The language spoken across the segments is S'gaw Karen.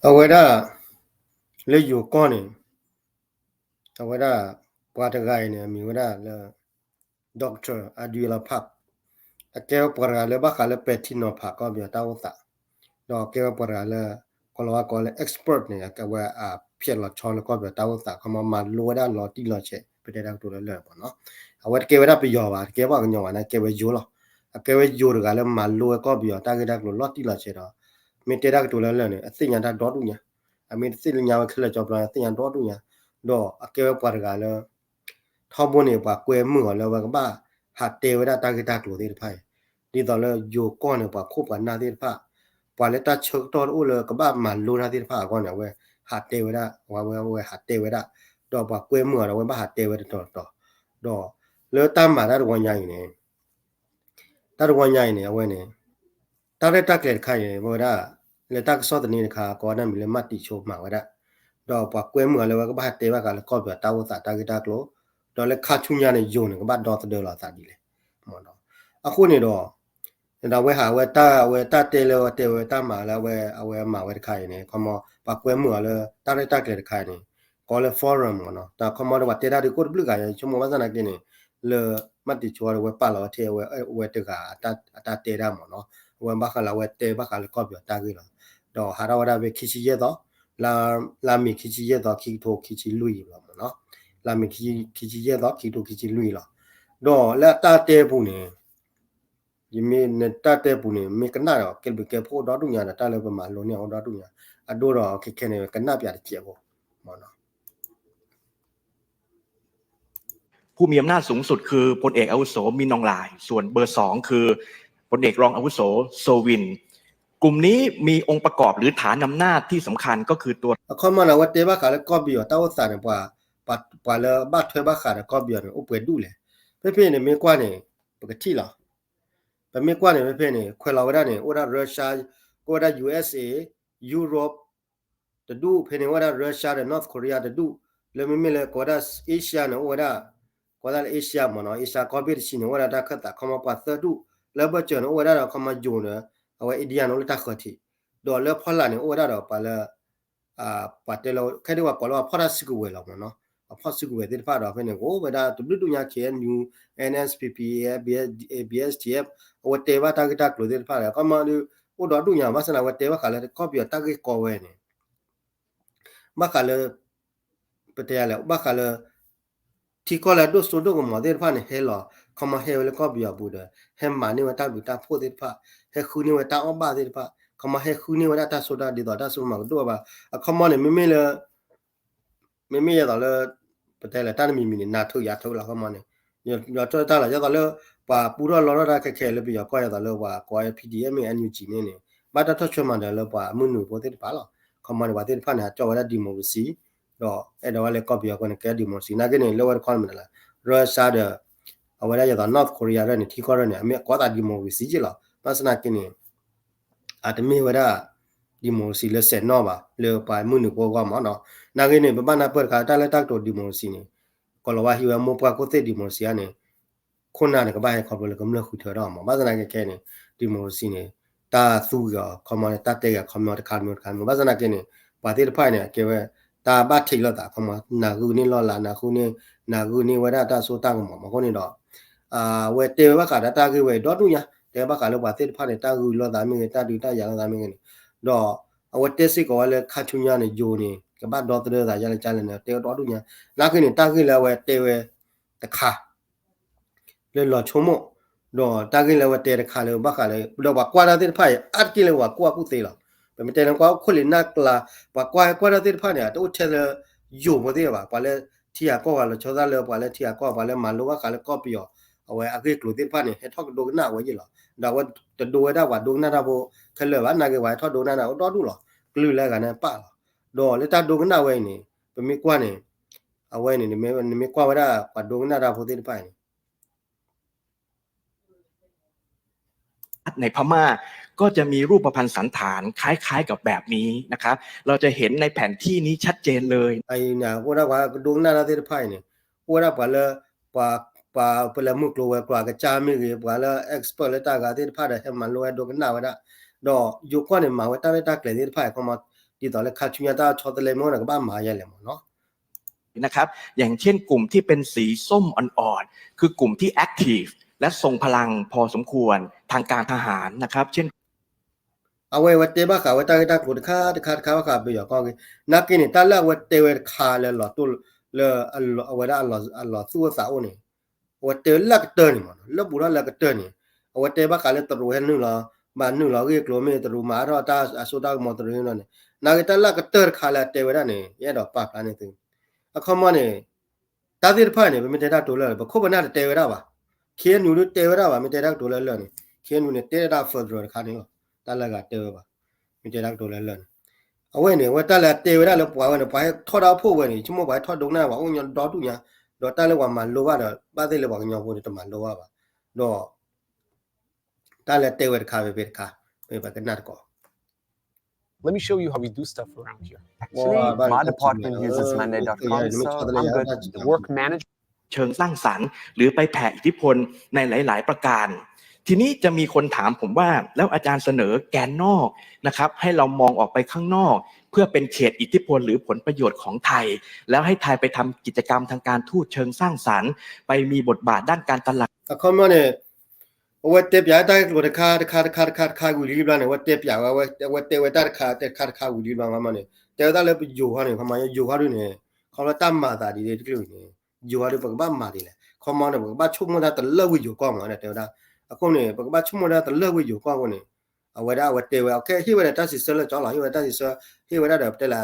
အဝဲဒၣ် လၢယိၤကီၢ်န့ၣ် အဝဲဒၣ် ပှၤတဂၤအံၤန့ၣ် အမံၤဝဲဒၣ်လၢ Doctor Adrian Park အကဲဝဲပှၤတဂၤလၢဘၣ်ဃးလၢပဲာ်ထံနီၤဖးကီၢ်ပယီၤတၢ်အိၣ်သး, ဒီးကဲဝဲပှၤတဂၤလၢ ကီၤလၤဝါကိးလၢ expert န့ၣ် အကဲဝဲအဖျဲးလီၤဆီလၢကီၢ်ပယီၤတၢ်အိၣ်သး ခီမီမၤလိဝဲဒၣ်လီၤတံၢ်လီၤဆဲး ပတဲတၢ်ကတိၤလၢလၢၢ်မ့ၢ်နီၤ, အဝဲတကဲဝဲဒၣ်ပယီၤဘၣ် တကဲပှၤကညီဘၣ်န့ၣ် ကဲဝဲယိၤလီၤ, အကဲဝဲယိၤတဂၤလၢမၤလိဝဲကီၢ်ပယီၤတၢ်ဂ့ၢ်တၢ်ကျိၤလီၤတံၢ်လီၤဆဲးဒီး မ့ၢ်တဲတၢ်ကတိၤလၢလၢၢ်န့ၣ် အသ့ၣ်ညါတၢ်ဒီဒူၣ်ညါ, အမ့ၢ်တသ့ၣ်ညါဝဲခဲလၢာ်ကၠီပျီ အသ့ၣ်ညါဒီဒူၣ်ညါ, ဒီးအကဲဝဲပှၤတဂၤလၢ ထီဘိန့ၣ် ပှၤကွဲမုာ်အီၤလၢအဝဲကဘၣ်ဟးတဲဝဲဒၣ်တၢ်ဂ့ၢ်တၢ်ကျိၤသ့ၣ်တဖၣ်အံၤ, ဒ်သိးလၢယိၤကီၢ်န့ၣ် ပှၤခိၣ်ပှၤနၢ်သ့ၣ်တဖၣ်, ပှၤလၢတၢ်ဆၢကတီၢ်တအိၣ်လၢကဘၣ်မၤလိတၢ်သ့ၣ်တဖၣ်အဂီၢ်န့ၣ် အဝဲဟးတဲဝဲဒၣ်, အဝဲ အဝဲဟးတဲဝဲဒၣ်, ဒီးပှၤကွဲမုာ်အီၤဒီး အဝဲဘၣ်ဟးတဲဝဲတတီၤတတီၤ, ဒီးလၢတၢ်မၤတၢ်တဝီညါအံၤန့ၣ် တၢ်တဝီညါအံၤန့ၣ် အဝဲန့ၣ် တၢ်ရဲၣ်တၢ်ကျဲၤတခါအံၤန့ၣ် အဝဲဒၣ် လၢတၢ်ကစီၣ်သန့တခါ ကိးဝဲဒၣ်မံၤလၢမၢ်တံာ်ဆိမၤဝဲဒၣ်, ဒီးပှၤကွဲမုာ်အီၤလၢအဝဲကဘၣ်ဟးတဲဘၣ်ဃးလၢကီၢ်ပယီၤတၢ်အိၣ်သးတၢ်ဂ့ၢ်တၢ်ကျိၤ, ဒီးလၢခါဆူညါန့ၣ် ယိၤန့ၣ် ကဘၣ်ဒီသဒၢလီၤအသးဒ်လဲၣ်, အဃိန့ၣ်ဒီး ဒီးအဝဲဟးဝဲတၢ် အဝဲတၢ်တဲလၢအဝဲတဲဝဲတၢ်မၤလၢအဝဲ အဝဲမၤဝဲတခါအံၤန့ၣ် ခီမီ ပှၤကွဲမုာ်အီၤလၢတၢ်ရဲၣ်တၢ်ကျဲၤတခါအံၤန့ၣ် ကိးလၢ forum မ့ၢ်နီၤ, တၢ်ခီမီဒီးပှၤတဲတၢ်ဒုးကိၣ်တဘျုးဂၤ ဆိကမိၣ်ဘၣ်ဆၣ်သနာ်က့န့ၣ် လၢမၢ်တံာ်ဆိဒီး အဝဲပာ်လီၤဝဲထဲအဝဲတဂၤအတၢ်တဲတၢ်မ့ၢ်နီၤ, အဝဲဘၣ်ဃးလၢအဝဲတဲဘၣ်ဃးလၢကီၢ်ပယီၤတၢ်ဂ့ၢ်လီၤ, ဒီးဟးထီၣ်ဝဲဒၣ်ဖဲခံဆံယဲၢ်သီ လါမ့ၤခံဆံယဲၢ်သီ ခံကထိခံဆံလွံၢ်အံၤလီၤမ့ၢ်နီၤ, လါမ့ၤခံဆံယဲၢ်သီ ခံကထိခံဆံလွံၢ်အံၤလီၤ, ဒီးလၢအတၢ်တဲပူၤန့ၣ် ယမ့ၢ်နတၢ်တဲပူၤန့ၣ် မ့ၢ်ကနၣ်ဒီး ကဲဘျုးကဲဖှိၣ်အိၣ်ဒီဒူၣ်ညါဒီး တၢ်လၢပမၤလိန့ၢ်အီၤအိၣ်ဒီဒူၣ်ညါ, အဒိဒီးခဲခဲန့ၣ် ကနၣ်ပၠးတစဲးဖိမ့ၢ်နီၤ ผู้มีอำนาจสูงสุดคือพลเอกอาวุโสมินอองหลาย ส่วนเบอร์สองคือพลเอกรองอาวุโสโซวิน กลุ่มนี้มีองค์ประกอบหรือฐานอำนาจที่สำคัญก็คือตัว အခီမီန့ၣ် အဝဲတဲဘၣ်ဃးလၢကီၢ်ပယီၤတၢ်အိၣ်သးန့ၣ် ပှၤ ပှၤလၢဘၣ်ထွဲဘၣ်ဃးဒီးကီၢ်ပယီၤန့ၣ် အိၣ်ပှဲၤဒူၣ်လဲၣ်, ဖဲဖဲန့ၣ်မ့ၢ်ကွၢ်န့ၣ် ပကထံၣ်လီၤ, ပမ့ၢ်ကွၢ်န့ၣ် ဖဲဖဲန့ၣ် ခွဲးလီၤဝဲဒၣ်န့ၣ် အိၣ်ဝဲဒၣ် Russia အိၣ်ဝဲဒၣ် ယူၢ်အ့းအ့း Europe တဒူၣ်, ဖဲန့ၣ်အိၣ်ဝဲဒၣ် Russia ဒီး North Korea တဒူၣ်, လၢမ့မ့ၢ်လၢကိးဝဲဒၣ် Asia န့ၣ် အိၣ်ဝဲဒၣ် ကိးဝဲဒၣ်လၢ Asia မ့ၢ်နီၤ, Asia ကီၢ်ဘ့ၣ်တဆံန့ၣ် အိၣ်ဝဲဒၣ်တၢ်ခၢၣ်သး ခီမီပှၤသၢဒူၣ်, လၢဘၢၣ်စၢၤန့ၣ် အိၣ်ဝဲဒၣ်ဒီး ခီမီယိၤဒီး အဝဲ India န့ၣ် အိၣ်လၢတၢ်ဃၢၤထံး, ဒီးလၢဖီလာ်န့ၣ် အိၣ်ဝဲဒၣ်ဒီးပှၤလၢ ပှၤတဲလၢ ခဲဒ်ပှၤကိးလၢပှၤဖီၣ်တၢ်စုကဝဲၤလီၤမ့ၢ်နီၤ, ပှၤဖီၣ်စုကဝဲၤသ့ၣ်တဖၣ်ဒီး ဖဲန့ၣ် ကအိၣ်ဝဲဒၣ်တဘျုးဒူၣ်ညါ K N U, N S P P, B S T F, အဝဲတဲဘၣ်တၢ်ဂ့ၢ်တၢ်ကျိၤသ့ၣ်တဖၣ်ဒီး ခီမီဒုး အိၣ်ဒီဒူၣ်ညါ ဘၣ်ဆၣ်သနာ်က့ အဝဲတဲဘၣ်ဃးလၢကီၢ်ပယီၤတၢ်ဂ့ၢ်ကီဝဲန့ၣ် ဘၣ်ဃးလၢ ပတဲယၤလဲၣ် ဘၣ်ဃးလၢ ထံကီၢ်လၢအဒိၣ်စိဒိၣ်ကမီၤသ့ၣ်တဖၣ်န့ၣ် ဟဲလီၤ ခီမီဟဲဝဲလၢကီၢ်ပယီၤပူၤဒီး ဟဲမၤန့ၢ်ဝဲတၢ်ဘျုးတၢ်ဖှိၣ်သ့ၣ်တဖၣ်, ဟဲဃုန့ၢ်ဝဲတၢ်အီၣ်ဘၣ်သ့ၣ်တဖၣ်, ခီမီဟဲဃုန့ၢ်ဝဲဒၣ်တၢ်စိတၢ် ဒ်သိးတၢ်စိတၢ်မၤကဒိၣ်ဘၣ်, အခီမီန့ၣ် မ့မ့ၢ်လၢ မ့မ့ၢ်ယဲသိးလၢ ပတဲလၢတၢ်တမံၤမံၤန့ၣ် နၤထုးယၤထုးလီၤ ခီမီန့ၣ် ယီၤထၢၣ်တၢ်လီၤ ယဲသိးလၢ ပှၤပူထီၣ်လီထီၣ်တၢ်ခဲခဲလၢပယီၤကီၢ်ယဲသိးလၢပှၤကိး P D F မ့ၢ် N U G န့ၣ်န့ၣ် ဘၣ်တၢ်ထီၣ်ဆွဲမၤဒၢးလၢပှၤမုၢ်နုာ်ဖိသ့ၣ်တဖၣ်လီၤ. ခီမီန့ၣ် ပှၤသ့ၣ်တဖၣ်န့ၣ် ဟးကၠီၣ်ဝဲဒၣ် democracy ဒီးအဲၣ်ဒိးဝဲလၢကီၢ်ပယီၤကီၢ်န့ၣ် ကဲ democracy နာ်က့န့ၣ် လၢဝဲတခီန့ၣ်မတၤလဲၣ် Russia ဒီး အဝဲဒၣ်ယဲသိး North Korea ရၢၢ်န့ၣ် ထံကီၢ်ရၢၢ်န့ၣ် အမ့ၢ်ကိးသး democracy က့လီၤ. ဘၣ်ဆၣ်သနာ်က့န့ၣ် အတမ့ၢ်ဝဲဒၣ် democracy လၢစဲးနီၣ်ဘၣ် လၢပှၤမုၢ်နုာ်ဖိအဂီၢ်မ့ၢ်နီၤ. နာ်က့န့ၣ် ပဘၣ်နၢ်ပၢၢ်တခါ တၢ်လၢတၢ်ကတိၤ democracy န့ၣ် ကီၤလၤဝါဟံးဝဲမိၢ်ပှၢ်ခိၣ်သ့ၣ် democracy န့ၣ် ခိၣ်နၢ်န့ၣ် ကဘၣ်ဟဲခီဖျိလၢကမျၢၢ်ဃုထၢထီၣ်မး. ဘၣ်ဆၣ်သနာ်က့ခဲအံၤန့ၣ် democracy န့ၣ် တၢ်သူဂ့ၤအီၤ ခီမီန့ၣ် တၢ်တဲဂ့ၤအခီပညီတခါမ့ၢ်တခါမ့ၢ် ဘၣ်ဆၣ်သနာ်က့န့ၣ် ပှၤသ့ၣ်တဖၣ်န့ၣ် အကဲဝဲ တၢ်ဘၣ်ထံးလိာ်သး ခီမီ နၤဂုာ်န့ၢ်လီၢ်လၤ နၤဂုာ်န့ၢ် နၤဂုာ်န့ၢ်ဝဲဒၣ်တၢ်စိတၢ်ကမီၤမး အဃိန့ၣ်ဒီး အဝဲတဲဝဲဘၣ်ဃးဒီးတၢ်ဂ့ၢ်ဝဲအံၤဒီဒူၣ်ညါ တဲဘၣ်ဃးလၢပှၤသ့ၣ်တဖၣ်န့ၣ် တၢ်ဂုာ်လိာ်သးမ့ၢ်ဂ့ၤ တၢ်ဒုးတၢ်ယၤလိာ်သးမ့ၢ်ဂ့ၤန့ၣ် ဒီးအဝဲတဲစ့ၢ်ကီးဝဲလၢခါဆူညါန့ၣ် ယိၤန့ၣ် ကဘၣ်ဒီသဒၢသးယါလဲၣ်ကလဲၣ်န့ၣ် တဲဝဲဒီဒူၣ်ညါ နာ်က့န့ၣ် တၢ်ဂ့ၢ်လၢအဝဲတဲဝဲတခါ လၢလီၤဆိကမိၣ် ဒီးတၢ်ဂ့ၢ်လၢအဝဲတဲတခါလၢဘၣ်ဃးလၢ ဒီးပှၤကွၢ်တၢ်သ့ၣ်တဖၣ်အံၤ အါတက့ၢ်လၢပှၤကွၢ်ကူၣ်သ့လီၤ. ပမ့ၢ်တဲလၢကွၢ်အိၣ်ခိၣ်လံာ်နၢ်ကျါ ပှၤကွၢ်ဟဲကွၢ်တၢ်သ့ၣ်တဖၣ်န့ၣ် အတအိၣ်ထဲလၢယိၤဖိသ့ၣ်ဘၣ် ပှၤလၢထံဂၤကီၢ်ဂၤလီၤဆီသးလၢပှၤလၢထံဂၤကီၢ် ပှၤလၢမၤလိဘၣ်ဃးလၢကီၢ်ပယီၤ အဝဲအဂ့ၢ်ကျိၤသ့ၣ်တဖၣ်န့ၣ် ဟဲထီၣ်ကဒိကနၣ်ဝဲယ့ၢ်လီၤ. ဒီးအဝဲတဒိဝဲဒၣ်ပှၤဒိကနၣ်တၢ်ဖိခဲလၢာ်ဘၣ် နာ်က့ပှၤဟဲထီၣ်ဒိကနၣ်တၢ်အိၣ်ဒီဒူၣ်လီၤ. ကလုာ်လၢအဂၤန့ၣ်ပာ်လီၤ. ဒီးလၢတၢ်ဒိကနၣ်ဝဲအံၤန့ၣ် ပမ့ၢ်ကွၢ်န့ၣ် အဝဲန့ၣ် နမ့ၢ်ကွၢ်ဝဲဒၣ်ပှၤဒိကနၣ်တၢ်ဖိသ့ၣ်တဖၣ်အံၤန့ၣ် ในพม่าก็จะมีรูปพรรณสันฐานคล้ายๆกับแบบนี้นะครับ เราจะเห็นในแผนที่นี้ชัดเจนเลย အံၤန့ၣ် အိၣ်ဒၣ်ပှၤကဒိကနၣ်တၢ်သ့ၣ်တဖၣ်အံၤန့ၣ် အိၣ်ဝဲဒၣ်ပှၤလၢ ပှၤ ပှၤပလဲၤမုၢ်ကျိၤဝဲၤကွာ်ကစၢ်မ့ၢ်ဂ့ၤ ပှၤလၢ expert လၢတၢ်ဂၤသ့ၣ်တဖၣ်ဒီး ဟဲမၤလိဟဲဒိကနၣ်ဝဲဒၣ် ဒီးယိၤကီၢ်န့ၣ် မၤဝဲတၢ်ရဲၣ်တၢ်ကျဲၤသ့ၣ်တဖၣ်အံၤ ခီမီ ဒ်သိးလၢခါဆူညါတၢ်ဆီတလဲမ့ၢ်အိၣ်န့ၣ် ကဘၣ်မၤယဲလဲၣ်မ့ၢ်နီၤ นะครับ อย่างเช่นกลุ่มที่เป็นสีส้มอ่อนๆ คือกลุ่มที่ active และทรงพลังพอสมควร ทางการทหารนะครับ เช่น အဝဲ အဝဲတဲဘၣ်ဃးဝဲတၢ်ဂ့ၢ်တၢ်ကျိၤတခါတခါတခါဘၣ်ဃးပယီၤကီၢ်ဂ့ၢ် နာ်က့န့ၣ် တၢ်လၢအဝဲတဲဝဲတခါလၢလီၤတိၢ်လၢ အဝဲဒၣ်အလီၤသူၣ်အိၣ်သးအိၣ်န့ၣ် အဝဲတဲဝဲလၢအကတၢၢ်န့ၣ်မ့ၢ်နီၤ လၢပူၤထီၣ်လၢအကတၢၢ်န့ၣ် အဝဲတဲဘၣ်ဃးလၢတရူးဟဲနုာ်လီၤ ဘၣ်နုာ်လီၤဂ့ၢ်ကျိၤမ့ၢ် တရူးမၤအါထီၣ်တၢ်အစိတၢ်ကမီၤတရူးန့ၣ် နာ်က့တၢ်လၢအကတၢၢ်တခါလၢအတဲဝဲဒၣ်န့ၣ် ယအဲၣ်ဒိးပာ်ဖျါန့ၢ်သု အခီမီန့ၣ် တၢ်သ့ၣ်တဖၣ်န့ၣ် ပမ့ၢ်တဲတၢ်ကတိၤလၢ ပခိၣ်ပနၢ်တတဲဝဲဒၣ်ဘၣ် ခ့နူဒုတဲဝဲဒၣ်ဘၣ် မ့ၢ်တဲတၢ်ကတိၤလၢလၢာ်န့ၣ် ခ့နူန့ၣ် တဲဒၣ် federal တခါန့ၣ်လီၤ တၢ်လၢအဂၤတဲဝဲဘၣ် မ့ၢ်တဲတၢ်ကတိၤလၢလၢာ်န့ၣ် အဝဲန့ၣ် အဝဲတၢ်လၢအတဲဝဲဒၣ်လၢပှၤဝဲန့ၣ် ပှၤဟဲထီၣ်ဒၣ်အိၣ်ဖှိၣ်ဝဲန့ၣ် ဆိကမိၣ်ပှၤဟဲထီၣ်ဒိကနၣ်ပှၤ အိၣ်ညီဒီဒူၣ်ညါ ဒီးတၢ်လၢပှၤမၤလိဘၣ်ဒီး ဘၣ်သ့ၣ်လၢပှၤကညီဖိန့ၣ် တမၤလိဘၣ်ဘၣ် ဒီး တၢ်လၢတဲဝဲတခါဖဲဖဲတခါ ဖဲပကနၣ်တကိး Let me show you how we do stuff around here. Actually, my department uses monday dot com, so I'm good. The work manager เชิงสร้างสรรค์ หรือไปแผ่อิทธิพลในหลายๆ ประการ ทีนี้จะมีคนถามผมว่า แล้วอาจารย์เสนอแกนนอกนะครับ ให้เรามองออกไปข้างนอก เพื่อเป็นเขตอิทธิพลหรือผลประโยชน์ของไทย แล้วให้ไทยไปทำกิจกรรมทางการทูตเชิงสร้างสรรค์ ไปมีบทบาทด้านการตลาด အခီမီန့ၣ် အဝဲတဲပၠးတၢ်ဂ့ၢ်ကျိၤတခါတခါတခါတခါတခါဝံၤလံဘျီန့ၣ် အဝဲတဲပၠးဝဲ အဝဲတဲဝဲတၢ်တခါတခါတခါဝံၤလံဘျီမီန့ၣ် တဲဝဲဒၣ်လၢပယိၤဟီန့ၣ် ခီမီယိၤဟီဒုန့ၣ် ခီမီလၢတၢ်မၤသးဒ်န့ၣ်တကလုာ်န့ၣ် ယိၤဟီဒုပကဘၣ်မၤဒ်လဲၣ် ခီမီန့ၣ် ပကဘၣ်ဆိကမိၣ်တၢ်တလၢဝ့ၢ်ယိၤကီၢ်မီန့ၣ် တဲဝဲဒၣ် အဃိန့ၣ် ပကဘၣ်ဆိကမိၣ်တၢ်တလၢဝ့ၢ်ယိၤကီၢ်အဃိန့ၣ် အဝဲဒၣ်အဝဲတဲဝဲ အခဲဟ့ၣ်ဝဲဒၣ်တၢ်စံးဆၢလၢကၠီလီၤ ဟ့ၣ်ဝဲတၢ်စံးဆၢ ဟ့ၣ်ဝဲဒၣ်ဒီးပတဲလၢ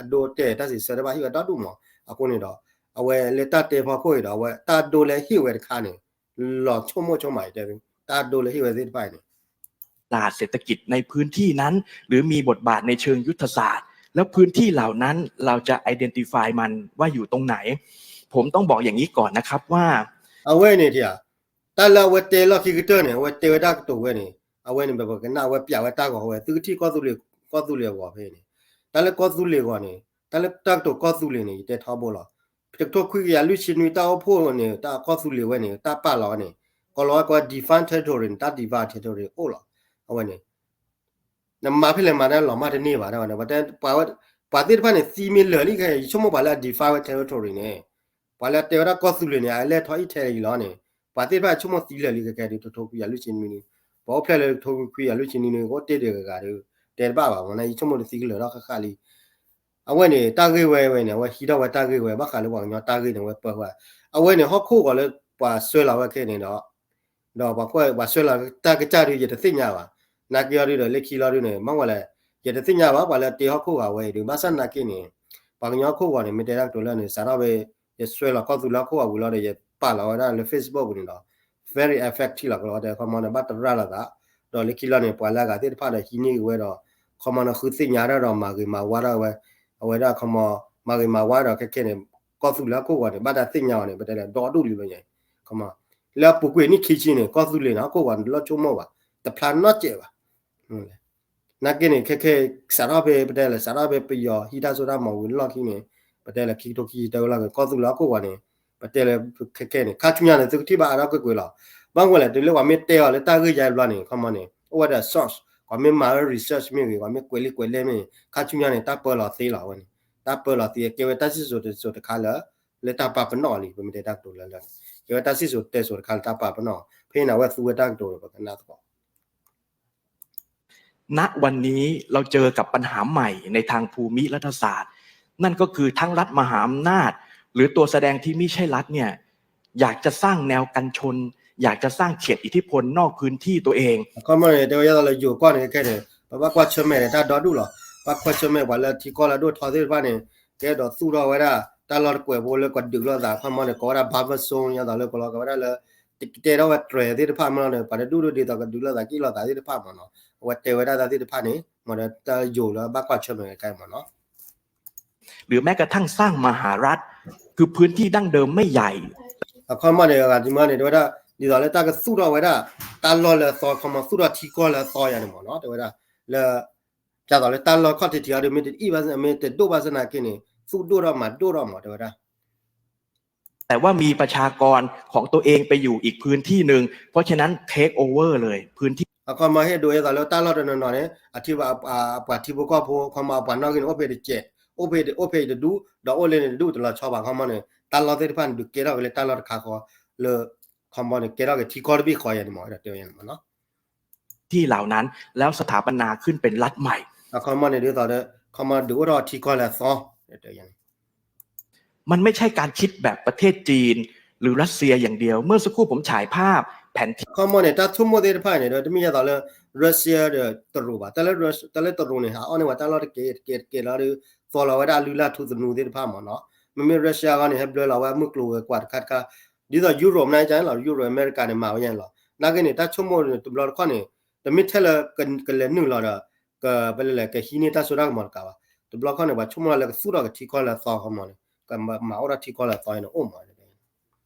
အဒိတဲတၢ်စံးဆၢတဘၣ်ဟ့ၣ်ဝဲဒီဒူၣ်မီ အဃိန့ၣ်ဒီး အဝဲလၢတၢ်တဲဖီခိၣ်အံၤဒီး အဝဲတၢ်ဒိလၢဟ့ၣ်ဝဲတခါန့ၣ် လီၤဆိကမိၣ်ဆိကမးအံၤတဲ တၢ်ဒိလၢဟ့ၣ်ဝဲသ့ၣ်တဖၣ်အံၤန့ၣ် ตลาดเศรษฐกิจในพื้นที่นั้น หรือมีบทบาทในเชิงยุทธศาสตร์ แล้วพื้นที่เหล่านั้นเราจะ identify มันว่าอยู่ตรงไหน ผมต้องบอกอย่างนี้ก่อนนะครับว่า အဝဲန့ၣ် တၢ်လၢအဝဲတဲလီၢ်ခံကတၢၢ်န့ၣ် အဝဲတဲဝဲတၢ်ကတိၤဝဲန့ၣ် အဝဲန့ၣ် ပကနၣ်အဝဲပၠးဝဲတၢ်ဂီၤဝဲ သုကထံၣ်ကီၢ်သူလ့ၤ ကီၢ်သူလ့ၤအဂီၤဖဲန့ၣ် တၢ်လၢကီၢ်သူလ့ၤအဂီၤန့ၣ် တၢ်လၢတၢ်ကတိၤကီၢ်သူလ့ၤန့ၣ် ယတဲထီဘိလီၤ တကထိခွံကယၤလွံၢ်ဆံနွံ တၢ်အိၣ်ဖှိၣ်န့ၣ် တၢ်ကီၢ်သူလ့ၤဝဲန့ၣ် တၢ်ပာ်လီၤဝဲန့ၣ် ကိးလီၤဝဲကိး defined territory န့ၣ် တၢ် defined territory အိၣ်လီၤ အဝဲန့ၣ် နမၤဖဲလဲၣ်မၤဒၣ်လီၤမၢ်တန့ၢ်ဘၣ် တဲဝဲ ပှၤသ့ၣ်တဖၣ်န့ၣ် သံမ့ၢ်လၢာ်လံခဲ ယဆိကမိၣ်ပှၤလၢအ define ဝဲ territory န့ၣ် ပှၤလၢတဲဝဲဒၣ်ကီၢ်သူလ့ၤန့ၣ် အလဲၤထီၣ်အံၣ်ထဲအံၤလီၤန့ၣ် ပှၤသ့ၣ်တဖၣ်ဆိကမိၣ်သံလၢာ်လံခဲခဲဒ် တကထိခွံကယၤလွံၢ်ဆံနွံ ပှၤအိၣ်ဖျဲၣ်လၢတကထိခွံကယၤလွံၢ်ဆံနွံန့ၣ် ကအိၣ်တ့ၢ်ဒံးဂၤဂၤဒီး တဲတဘၣ်ဘၣ်မ့ၢ်နီၤ ယဆိကမိၣ်လၢသံကလၢာ်ထီၣ်ဃၣ်ဃၣ်လံ အဝဲန့ၣ် တၢ်ဂ့ၢ်ဝဲဝဲန့ၣ် အဝဲဟံးထီၣ်ဝဲတၢ်ဂ့ၢ်ဝဲ ဘၣ်ဃးလၢပှၤကညီတၢ်ဂ့ၢ်န့ၣ် အဝဲပၢဃာ် အဝဲန့ၣ် ဟီၣ်ခိၣ်ဂီၤလၢပှၤဆှၢလီၤဝဲခဲန့ၣ်ဒီး ဒီးပှၤကွဲးပှၤဆှၢလီၤတၢ်ကစၢ်ဒုး ယတသ့ၣ်ညါဘၣ်. နာ်က့အီၤဒုးဒီး လၢခံလီၤဒုးန့ၣ် မ့ၢ်ဝဲလဲၣ် ယတသ့ၣ်ညါဘၣ် ပှၤလၢအတ့ဟီၣ်ခိၣ်ဂီၤဝဲအံၤဒုး ဘၣ်ဆၣ်နာ်က့န့ၣ် ပှၤကညီဟီၣ်ခိၣ်ဂီၤန့ၣ် မ့ၢ်တဲတၢ်ကတိၤလၢန့ၣ် စးထီၣ်ဖဲ ယဆှၢလီၤကီၢ်သူလ့ၤဟီၣ်ခိၣ်ဂီၤဝံၤလီၤဒီး ယပာ်လီၤဝဲဒၣ်လၢ Facebook ပူၤန့ၣ်ဒီး very effective လီၤ ကလီၤတဲ ခီမီန့ၣ် ဘၣ်တရၣ်လိာ်သး ဒီးလၢခံလီၤန့ၣ် ပှၤလၢအဂၤသ့ၣ်တဖၣ်ဒီးဟံးန့ၢ်က့ၤဝဲဒီး ခီမီန့ၣ် ဃုသ့ၣ်ညါတၢ်ဒီးမၤဂ့ၤမၤဝါထီၣ်ဝဲ အဝဲဒၣ်ခီမီ မၤဂ့ၤမၤဝါဒီးခဲခဲန့ၣ် ကီၢ်သူလ့ၤဟီၣ်ခိၣ်ဂီၤန့ၣ် ဘၣ်တၢ်သ့ၣ်ညါအီၤန့ၣ် ပတဲလၢဒီဒူၣ်လံဘျီညါ ခီမီ လၢအပူၤကွံာ်နံၣ်ခံဆံန့ၣ် ကီၢ်သူလ့ၤန့ၣ် ဟီၣ်ခိၣ်ဂီၤန့ၣ် တလီၤဆိကမိၣ်ဘၣ် တဖျါနီတစဲးဘၣ် နာ်က့န့ၣ် ခဲခဲ စးထီၣ်ဖဲ ပတဲလၢ စးထီၣ်ဖဲပယီၤဟံးတၢ်စိတၢ်ကမီၤဝံၤလီၢ်ခံန့ၣ် ပတဲလၢခံကထိခံဆံတၢဝဲလီၢ်ခံ ကီၢ်သူလ့ၤဟီၣ်ခိၣ်ဂီၤန့ၣ် ပတဲလၢခဲခဲန့ၣ် ခါဆူညါန့ၣ် သုကထံၣ်ဘၣ်အါထီၣ်ကွ့ၢ်ကွ့ၢ်လီၤ. ဘၣ်ဝဲလဲၣ် တုၤလၢပှၤမ့ၢ်တဲအီၤလၢတၢ်ဂ့ၢ်ယါဘျီန့ၣ် ခီမီန့ၣ် အိၣ်ဝဲဒၣ် source ပှၤမ့ၢ်မၤဝဲ research မ့ၢ်ဂ့ၤ ပှၤမ့ၢ်ကွဲးလံာ်ကွဲးလဲၢ်မ့ၢ်ဂ့ၤ ခါဆူညါန့ၣ် တၢ်ပၢလီၤသ့လီၤဝဲန့ၣ် တၢ်ပၢလီၤသ့ ကဲဝဲတၢ်စံၣ်စိၤတဲစိၤတခါလၢ လၢတၢ်ပာ်ပနီၣ်အီၤလံ ပမ့ၢ်တဲတၢ်ကတိၤလၢလၢ်န့ၣ် ကဲဝဲတၢ်စံၣ်စိၤတဲစိၤတခါလၢတၢ်ပာ်ပနီၣ် ဖဲန့ၣ် အဝဲသူဝဲတၢ်ကတိၤဒီး ပကနၣ်သကိး ณวันนี้เราเจอกับปัญหาใหม่ในทางภูมิรัฐศาสตร์ นั่นก็คือทั้งรัฐมหาอำนาจ หรือตัวแสดงที่ไม่ใช่รัฐเนี่ย อยากจะสร้างแนวกันชน อยากจะสร้างเขตอิทธิพลนอกพื้นที่ตัวเอง ခီမီန့ၣ် တဲဝဲယသးလၢယိၤကီၢ်န့ၣ် ခဲခဲန့ၣ် ပဘၣ်ကွၢ်ဆၢၣ်မဲာ်န့ၣ် တၢ်ဒီဒူၣ်လီၤ. ဘၣ်ကွၢ်ဆၢၣ်မဲာ်ပှၤလၢထံကီၢ်လၢအဒိၣ်ထီသ့ၣ်တဖၣ်န့ၣ် ကဲဒီးသူၣ်ထီၣ်ဝဲဒၣ် တၢ်လီၢ်တကွဲးဖိလၢကဒုးလိာ်သး ခီမီန့ၣ် ကိးဝဲဒၣ် buffer zone ယသးလၢကလီကဝဲဒၣ်လၢ တဲထီၣ်ဝဲတြဲၤသ့ၣ်တဖၣ်မ့ၢ်လီၤန့ၣ် ပှၤတဒူၣ်ဒိၣ်ဒ်သိးကဒုးလိာ်သးက့ၣ်လိာ်သးသ့ၣ်တဖၣ်မ့ၢ်နီၤ အဝဲတဲဝဲဒၣ်တၢ်သ့ၣ်တဖၣ်န့ၣ် မ့ၢ်ဒီးတၢ်ယိၤလၢဘၣ်ကွၢ်ဆၢၣ်မဲာ်ခဲမ့ၢ်နီၤ หรือแม้กระทั่งสร้างมหารัฐ คือพื้นที่ดั้งเดิมไม่ใหญ่ အခီမီန့ၣ် အဂၤတမံၤန့ၣ် တဲဝဲဒၣ် ဒ်သိးလၢတၢ်ကသူၣ်ထီၣ်ဝဲဒၣ် တၢ်လီၢ်လၢအသီ ခီမီ သူၣ်ထီၣ်ထံကီၢ်လၢအသီယၤန့ၣ်မ့ၢ်နီၤ တဲဝဲဒၣ် လၢ ဒ်သိးလၢတၢ်လီၢ်ခီၣ်ထံးထံးအီၤဒုး မ့ၢ်တဒိၣ်ဘၣ်စနာ်က့န့ၣ် သူၣ်ဒိၣ်ထီၣ်မၤဒိၣ်ထီၣ်မ့ၢ် တဲဝဲဒၣ် แต่ว่ามีประชากรของตัวเองไปอยู่อีกพื้นที่หนึ่ง เพราะฉะนั้น take over เลยพื้นที่ ခီမီဟ့ၣ်ဒိးယဲသိးလၢတၢ်လီၢ်တနီၤနီၤန့ၣ် အထံ အပှၤထံဖိကီၢ်ဖိ ခီမီအပှၤနီၣ်ဂံၢ်န့ၣ် အိၣ်ဖဲတစဲး, အိၣ်ဖဲ အိၣ်ဖဲတဒူၣ် ဒီးအိၣ်လၢန့ၣ်တဒူၣ်တလီၤဆီဘၣ် ခီမီန့ၣ် တၢ်လီၢ်သ့ၣ်တဖၣ်န့ၣ် ဒုးကဲထီၣ်က့ၤလၢတၢ်လီၢ်တခါဃီလၢ ခီမီန့ၣ် ကဲထီၣ်က့ၤထံကီၢ်တဘ့ၣ်ဃီယဲန့ၣ်မး ဒီးတဲဝဲန့ၣ်မးနီၤ ที่เหล่านั้น แล้วสถาปนาขึ้นเป็นรัฐใหม่ အခီမီန့ၣ်ဒ်သိးဒီး ခီမီဒုးအိၣ်ထီၣ်ထံကီၢ်လၢအသီ တဲဝဲန့ၣ် มันไม่ใช่การคิดแบบประเทศจีนหรือรัสเซียอย่างเดียว เมื่อสักครู่ผมฉายภาพแผนที่ အခီမီန့ၣ် တၢ်ဆိကမိၣ်သ့ၣ်တဖၣ်န့ၣ်ဒီး တမ့ၢ်ယဲသိးလၢ Russia ဒီးတရူးဘၣ်, တၢ်လၢ Rus-, တၢ်လၢတရူးန့ၣ် ဟးအီၣ်န့ၢ်ဝဲတၢ်လီၢ်တက့ၢ်တက့ၢ်တက့ၢ်လီၤဒီး သီလီၤဝဲဒၣ်အလုၢ်အလၢ်ထူသနူသ့ၣ်တဖၣ်မးနီၤ, မ့မ့ၢ် Russia အဂီၢ်န့ၣ် ဟဲဘျၢလီၤဝဲအမုၢ်ကျိၤဝဲၤကွာ်တခါတခါ, ဒ်သိး Europe န့ၣ်ကလီၤ Europe အမဲရကၤန့ၣ် မၤဝဲယဲန့ၣ်လီၤ, နာ်က့န့ၣ် တၢ်ဆိကမိၣ်န့ၣ် တဘျီတခီၣ်န့ၣ် တမ့ၢ်ထဲလၢကလဲၤနုာ်လီၤဒီး က ပလဲၤလဲၤကဟံးန့ၢ်တၢ်စိတၢ်ကမီၤတကးဘၣ်, တဘျီခီၣ်န့ၣ် ပှၤဆိကမိၣ်လၢကသူၣ်ထီၣ်က့ၤထံကီၢ်လၢအသီခီမီန့ၣ် ကမၤအိၣ်ထီၣ်ထံကီၢ်လၢအသီန့ၣ်အိၣ်မး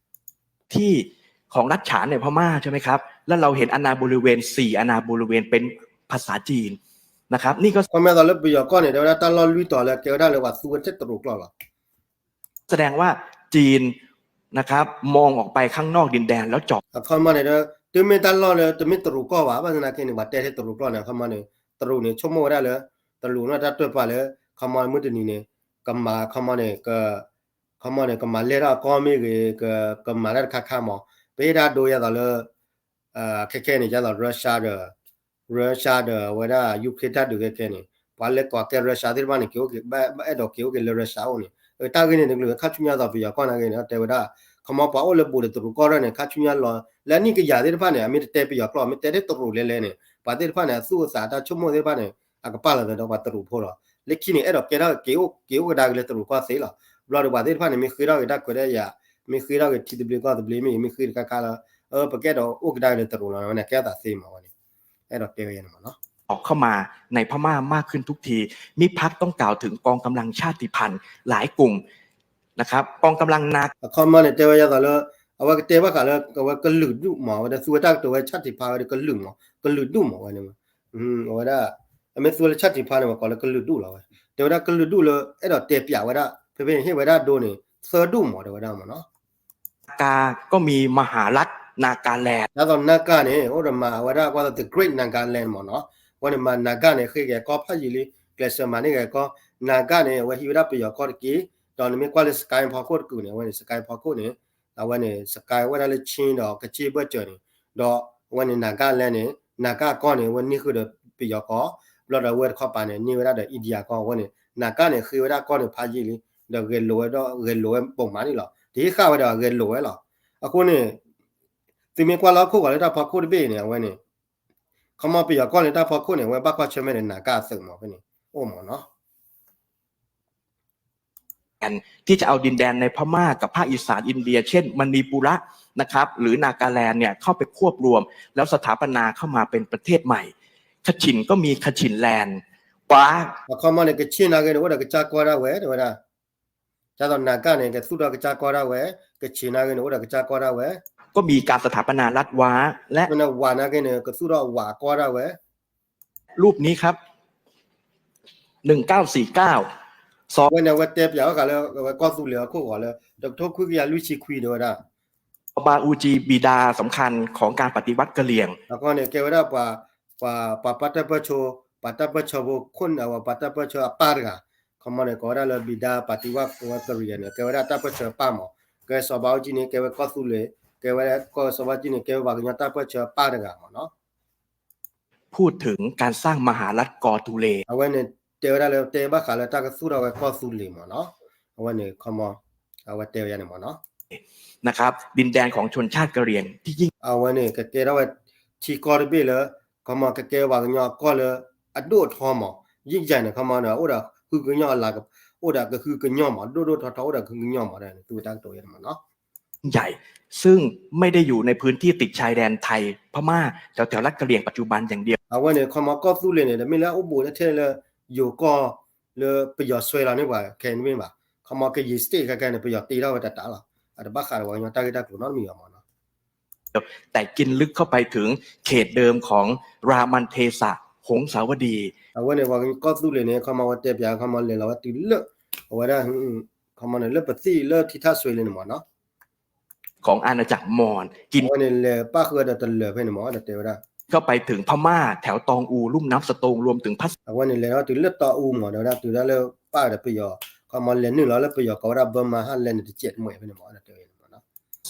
ที่ของรัฐฉานในพม่าใช่ไหมครับ แล้วเราเห็นอาณาบริเวณสี่อาณาบริเวณเป็นภาษาจีนนะครับ นี่ก็ ခီမီသိးလၢပယီၤကီၢ်န့ၣ် တဲဝဲဒၣ်တၢ်လီၢ်လွံၢ်တီၤလၢကဲဝဲဒၣ်လၢပှၤသူဝဲထဲတရူးကျိာ်လီၤ แสดงว่าจีนนะครับ มองออกไปข้างนอกดินแดนแล้วเจาะ အခီမီန့ၣ်ဒီး တုၤမ့ၢ်တၢ်လီၢ်လၢတမ့ၢ်တရူးကီၢ်ဘၣ် ဘၣ်ဆၣ်သနာ်က့န့ၣ် ပှၤတဲထဲတရူးကျိာ်န့ၣ် အခီမီန့ၣ် တရူးန့ၣ် ဆိကမိၣ်ဝဲဒၣ်လၢ တရူးန့ၣ်တၢ်တၢၢ်ပာ်လၢ ခီမီမုၢ်တနံၤန့ၣ် ကမၤ ခီမီန့ၣ် ခီမီန့ၣ် ကမၤလဲၢ်ထီၣ်အကီၢ်မ့ၢ်ဂ့ၤ ကမၤတၢ်တခါခါမး ပဟ့ၣ်ဒၣ်ဒိယဲသိးလၢ ခဲခဲန့ၣ် ယဲသိး Russia ဒီး Russia ဒီးအဝဲဒၣ် Ukraine တၢ်ဒုးခဲခဲန့ၣ် ပှၤလၢကိးကဲ Russia သ့ၣ်တဖၣ်န့ၣ် က့ၤအိၣ်က့ၤ ဘၣ်အဲၣ်ဒိးက့ၤအိၣ်က့ၤလၢ Russia အိၣ်န့ၣ် တၢ်ဂ့ၢ်န့ၣ်တကလုာ် ခါဆူညါသိးပယီၤကီၢ်နာ်က့န့ၣ် တဲဝဲဒၣ် ခီမီပှၤအိၣ်လၢဘူးဒီးတရူးကီၢ်ရၢၢ်န့ၣ် ခါဆူညါလီၤ လၢအနံၣ်ကယၤသ့ၣ်တဖၣ်န့ၣ် အမ့ၢ်တတဲပယီၤကျိာ် မ့ၢ်တဲထဲတရူးလဲၤလဲၤန့ၣ် ပှၤသ့ၣ်တဖၣ်န့ၣ် အသူၣ်အသးတၢ်ဆိကမိၣ်သ့ၣ်တဖၣ်န့ၣ် အကပာ်လီၤသးဒီးပှၤတရူးဖိလီၤ. လၢခံန့ၣ် အဲၣ်ဒိးကဲထီၣ်က့ၤအိၣ် က့ၤအိၣ်ကဒါက့ၤလၢတရူးကီၢ်သ့လီၤ. ဘျီဒီးပှၤသ့ၣ်တဖၣ်န့ၣ် မ့ၢ်ဃ့ထီၣ်က့ၤတၢ်ခွဲးတၢ်ယာ် မ့ၢ်ဃ့ထီၣ်က့ၤထံသဘျ့ကီၢ်သဘျ့ မ့ၢ်ဂ့ၤ မ့ၢ်ဃ့တခါခါလၢ အၢ ပကအဲၣ်ဒိးအိၣ်ကဒါက့ၤလၢတရူးလီၤ ဝဲန့ၣ် ကဲအသးသ့မး ဝဲန့ၣ် အဲၣ်ဒိးတဲဝဲန့ၣ်မးနီၤ ออกเข้ามาในพม่ามากขึ้นทุกที มิตรพรรคต้องกล่าวถึงกองกำลังชาติพันธุ์หลายกลุ่มนะครับ กองกำลังนา အခီမီန့ၣ် တဲဝဲယဲသိးလၢ အဝဲကတဲဘၣ်ဃးလၢ အဝဲကလုာ်ဒူၣ်မး အဝဲဒၣ်သူဝဲတၢ်ကတိၤဝဲ ชาติพันธุ์ ဝဲဒၣ်ကလုာ်မး ကလုာ်ဒူၣ်မး ဝဲန့ၣ် အဝဲဒၣ် အမ့ၢ်သူဝဲလၢ ชาติพันธุ์ န့ၣ် ပှၤကိးလၢကလုာ်ဒူၣ်လီၤဝဲ တဲဝဲဒၣ်ကလုာ်ဒူၣ်လၢ အဲၣ်ဒိးတဲပျးဝဲဒၣ် ဖဲဖဲန့ၣ် ဟ့ၣ်ဝဲဒၣ်ဒိန့ၣ် သၢဒူၣ်မး တဲဝဲဒၣ်မးနီၤ กาก็มีมหารัฐนาการแลนด์ ဒ်သိး นาการ န့ၣ် အိၣ်ဒီးမၤအဝဲဒၣ်ကွၢ်သိး the Great Naga Land မးနီၤ အဝဲန့ၣ်မၤ นาการ န့ၣ် ဃ့က့ၤအကီၢ်ဖးယံာ်လံ ကျဲးစၢးမၤန့ၢ်က့ၤအကီၢ် นาการ န့ၣ် အဝဲဟံးဝဲဒၣ်ပယီၤကီၢ်တက့ၢ် ဒီးနမ့ၢ်ကွၢ်လၢ စကဲဖီခိၣ်တကုာ်န့ၣ် အဝဲန့ၣ် စကဲဖီခိၣ်န့ၣ် အဝဲန့ၣ် စကဲဝဲဒၣ်လၢ ချင်း ဒီး ကချင် ဘၢၣ်စၢၤန့ၣ် ဒီးအဝဲန့ၣ် နာဂလန်းန့ၣ် နာဂအကီၢ်န့ၣ် အဝဲန့ၢ်ဃုာ်ဒီးပယီၤကီၢ် ဘျီဒီးအဝဲတခီပၤန့ၣ် န့ၢ်ဝဲဒၣ်ဒီး India ကီၢ် အဝဲန့ၣ် နာဂန့ၣ် ဃ့ဝဲဒၣ်ကီၢ်န့ၣ်ဖးယံာ်လံ ဒီးဂဲၤလိာ်ဝဲဒီး ဂဲၤလိာ်ဝဲဘိးမးန့ၣ်လီၤ. တဟ့ၣ်ဃာ်ဝဲဒီးဂဲၤလိာ်ဝဲလီၤ. အဃိန့ၣ် သုမ့ၢ်ကွၢ်လၢဟီၣ်ခိၣ်ဂီၤလၢတၢ်ဖီခိၣ်တဘ့ၣ်အံၤန့ၣ် အဝဲန့ၣ် ခီမီပယီၤကီၢ်လၢတၢ်ဖီခိၣ်န့ၣ် အဝဲဘၣ်ကွၢ်ဆၢၣ်မဲာ်ဒီးနာဂအသုးမးဖဲန့ၣ် အိၣ်မးနီၤ ที่จะเอาดินแดนในพม่ากับภาคอีสานอินเดีย เช่น มณีปุระนะครับ หรือนาการแลนด์เนี่ย เข้าไปควบรวม แล้วสถาปนาเข้ามาเป็นประเทศใหม่ ขชินก็มีขชินแลนด์ กว้า အခီမီန့ၣ် ကချ့ၣ်နာ်က့န့ၣ် အိၣ်ဒီးကစၢ်ကီၢ်ဒၣ်ဝဲ တဲဝဲဒၣ် ဒ်သိးနာဂန့ၣ် ကသူၣ်ထီၣ်ကစၢ်ကီၢ်ဒၣ်ဝဲ, ကချ့ၣ်နာ်က့န့ၣ် အိၣ်ဒီးကစၢ်ကီၢ်ဒၣ်ဝဲ, ก็มีการสถาปนารัฐว้า และ မ့ၢ်ဝးနာ်က့န့ၣ် ကသူၣ်ထီၣ်ဝးကီၢ်ဒၣ်ဝဲ รูปนี้ครับ หนึ่งเก้าสี่เก้า အဝဲန့ၣ် အဝဲတဲပၠးဝဲဃာ်လၢ အဝဲကီၢ်သူလ့ၤဟီၣ်ခိၣ်ဂီၤလၢ တကထိခွံကယၤလွံၢ်ဆံခွံ တဲဝဲဒၣ် บาอูจี บิดาสำคัญของการปฏิวัติกะเหรี่ยง အဃိန့ၣ် ကဲဝဲဒၣ်ပှၤ ပှၤ ပှၤပာ်တၢ်ပၢၢ်ဆၢ ပှၤတၢ်ပၢၢ်ဆၢဖိခိၣ်န့ၣ် ပှၤတၢ်ပၢၢ်ဆၢအပၢ်တဂၤ, ခီမီန့ၣ် ကိးဝဲဒၣ်လၢ ဘံဒါ ပၣ်တံဝၣ်ဝဲကရံယၤန့ၣ် ကဲဝဲဒၣ်တၢ်ပၢၢ်ဆၢအပၢ်မး, ကဲစီၤဘးအူကၠံန့ၣ် ကဲဝဲကီၢ်သူလ့ၤ, ကဲဝဲကီၢ်စီၤဘးအူကၠံန့ၣ် ကဲဝဲပှၤကညီတၢ်ပၢၢ်ဆၢအပၢ်တဂၤမးနီၤ พูดถึงการสร้างมหารัฐกอตูเล အဝဲန့ၣ် တဲဝဲဒၣ်လၢ တဲဘၣ်ဃးလၢတၢ်ကသူၣ်ထီၣ်ဝဲကီၢ်သူလ့ၤမးနီၤ, အဝဲန့ၣ် ခီမီ အဝဲတဲဝဲဒၣ်န့ၣ်မးနီၤ นะครับ ดินแดนของชนชาติกะเหรี่ยงที่ยิ่ง အဝဲန့ၣ် ကကဲထီၣ်ဝဲ ထံကီၢ်တဘ့ၣ်လၢ ခီမီ ကကဲပှၤကညီအကီၢ်လၢ အဒိၣ်အထီမး, ယံာ်ယၤန့ၣ် ခီမီန့ၣ် အိၣ်ဒီးဟုကညီၢ်အလၤ, အိၣ်ဒီးကဟုကညီၢ်မး, ဒိၣ်ဒိၣ်ထီထီ အိၣ်ဒီးကဟုကညီၢ်မး ဒ်န့ၣ် သူဝဲတၢ်ကတိၤယဲန့ၣ်မးနီၤ ใหญ่ ซึ่งไม่ได้อยู่ในพื้นที่ติดชายแดนไทยพม่า แถวๆรัฐกะเหรี่ยงปัจจุบันอย่างเดียว အဝဲန့ၣ် ခီမီ ကီၢ်သူလ့ၤန့ၣ် တမ့ၢ်လၢအအိၣ်ဘူးထဲလၢ ယိၤကီၢ်လၢပယီၤစွဲလီၤန့ၢ်ပှၤခဲအံၤတမ့ၢ်ဘၣ်, ခီမီ ကယံာ် state ခဲခဲန့ၣ် ပယီၤတ့ထီၣ်ဝဲတၢ်တၢ်လီၤ, အတဘၣ်ဃးဒီးပှၤကညီတၢ်ဂ့ၢ်တၢ်ကျိၤနီတမံၤဘၣ်မးနီၤ แต่กินลึกเข้าไปถึงเขตเดิมของรามันเทสะหงสาวดี အဝဲန့ၣ် ပှၤကီၢ်သူလ့ၤန့ၣ် ခီမီ အဝဲတဲပၠး ခီမီ လဲၤလီၤဝဲတုၤလၢ အဝဲဒၣ် ခီမီန့ၣ် လၢပသံၣ်လၢထံထၣ်စွ့လံန့ၣ်မးနီၤ ของอาณาจักรมอญ กิน အဝဲန့ၣ် လဲၤပၣ်ဃုာ်ဒီးတလၢာ်ဖဲန့ၣ်မး ဒီးတဲဝဲဒၣ် ก็ไปถึงพม่าแถวตองอู ลุ่มน้ำสะโตง รวมถึงพัท အဝဲန့ၣ်လဲၤဒီးတုၤလၢတီအူမး ဒီးဝဲဒၣ်တုၤဒၣ်လၢပၢ်ဒီးပယီၤ ခီမီလဲၤနုာ်လီၤလၢပယီၤကိးဝဲဒၣ် Burma Heartland န့ၣ်တစဲးတမှဲးဖဲန့ၣ်မး တဲဝဲန့ၣ်မးနီၤ